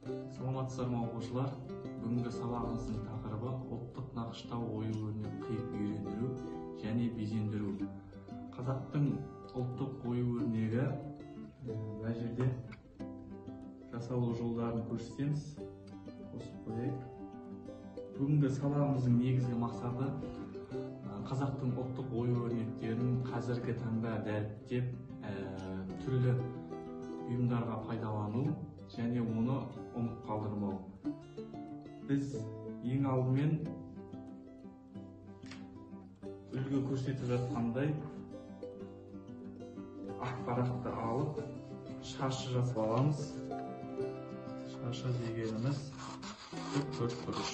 Саламатсыздар ма, оқушылар? Бүгінгі сабағымыздың тақырыбы ұлттық нақышта ою-өрнек қиып үйлендіру және безендіру. Қазақтың ұлттық ою-өрнегі мына жерде жасалу жолдарын көрсетеміз. Қосып қояйық. Бүгінгі сабағымыздың негізгі мақсаты қазақтың ұлттық ою-өрнектерін қазіргі таңда дәріптеп, түрлі бұйымдарға пайдалану және оны ұмыт қалдырмау. Біз ең алдымен үлгі көрсетіп жатқандай ақ парақты алып шаршы жасап аламыз. Шаршы дегеніміз төрт бұрыш.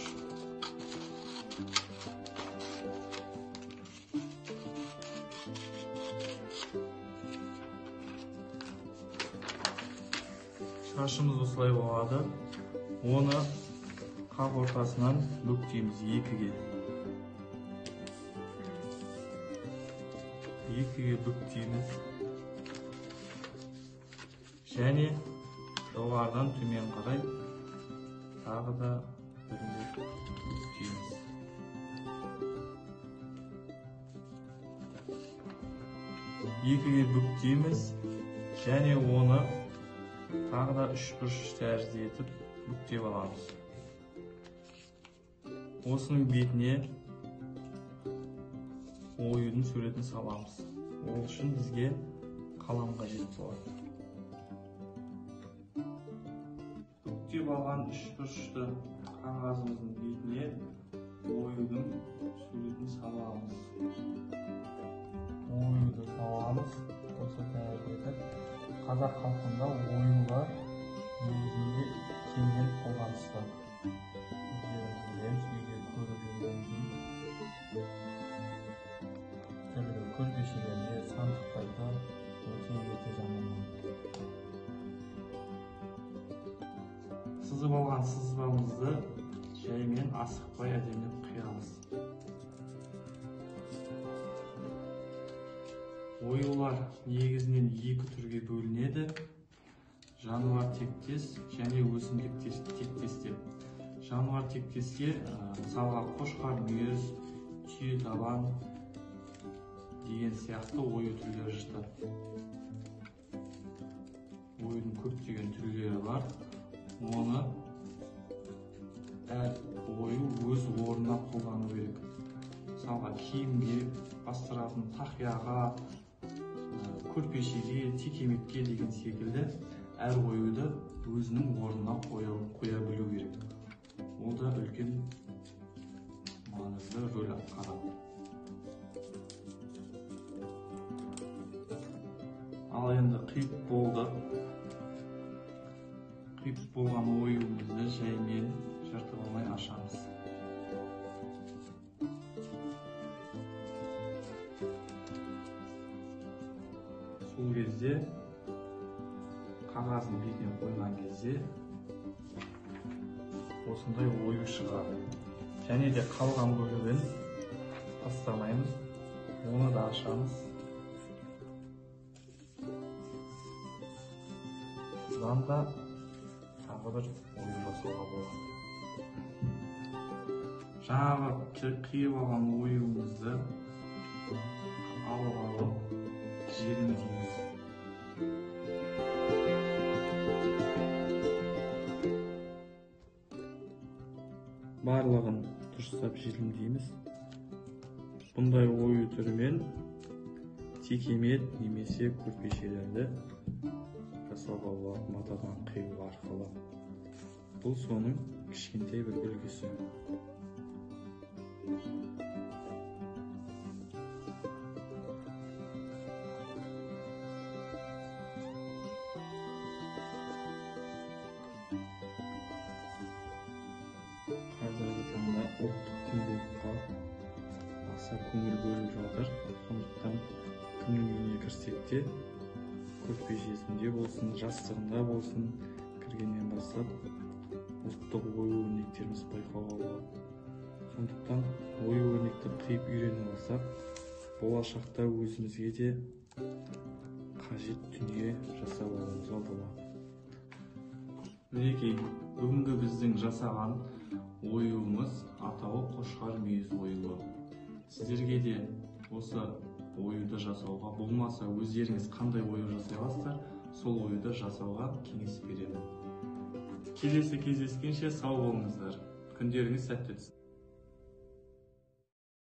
Шашымыз осылай болады. Оны қақ ортасынан бүктейміз екіге. Екіге бүктейміз. Және жоғарыдан төмен қарай тағы да бір рет бүктейміз. Екіге бүктейміз және оны тағы да үш бұрыш тәрізді етіп бүктеп аламыз. Осының бетіне оюдың суретін саламыз. Ол үшін бізге қалам қажет болады. Бүктеп алған үш бұрышты қағазымыздың бетіне оюдың суретін саламыз. Оюды саламыз осы тәрізді етіп. Қазақ халқында оюлар негізінде кеңінен қолданыста. Өздеріңіз білеміз, үйде көріп жүргендей түрлі көрпешелерде, сандықтарда өте ерте заманнан. Сызып алған сызбамызды жаймен асықпай әдемілеп қиямыз. Оюлар негізінен екі түрге бөлінеді. Жануар тектес және өсімдік тектес деп. Жануар тектеске, мысалға қошқар мүйіз, түйе табан деген сияқты ою түрлері жатады. Оюдың көптеген түрлері бар. Оны әр ою өз орнына қолдану керек. Мысалға киімге бастыратын тақияға, көрпешеге, текеметке деген секілді әр оюды өзінің орнына қоя білу керек. Ол да үлкен маңызды рөл атқарады. Ал енді қиып болды. Қиып болған оюымызды жаймен жыртып алмай ашамыз. Сол кезде қағаздың бетіне қойған кезде осындай ою шығады. Және де қалған бөлігін тастамаймыз, оны да ашамыз. Бұдан да тағы бір ою жасауға болады. Жаңағы қиып алған оюымызды алып алып желімдейміз. Барлығын дұрыстап желімдейміз. Бұндай ою түрімен текемет немесе көрпешелерді жасауға болады матадан қию арқылы. Бұл соның кішкентай бір үлгісі. Қазіргі таңда ұлттық құндылыққа аса көңіл бөліп жатыр. Сондықтан кімнің үйіне кірсек те, көрпешесінде болсын, жастығында болсын, кіргеннен бастап ұлттық ою-өрнектеріміз байқауға болады. Сондықтан ою-өрнекті қиып үйреніп алсақ, болашақта өзімізге де қажет дүние жасап алуымызға болады. Мінекей, бүгінгі біздің жасаған оюымыз атауы қошқар мүйіз оюы. Сіздерге де осы оюды жасауға, болмаса өздеріңіз қандай ою жасай аласыздар, сол оюды жасауға кеңес беремін. Келесі кездескенше сау болыңыздар, күндеріңіз сәтті өтсін.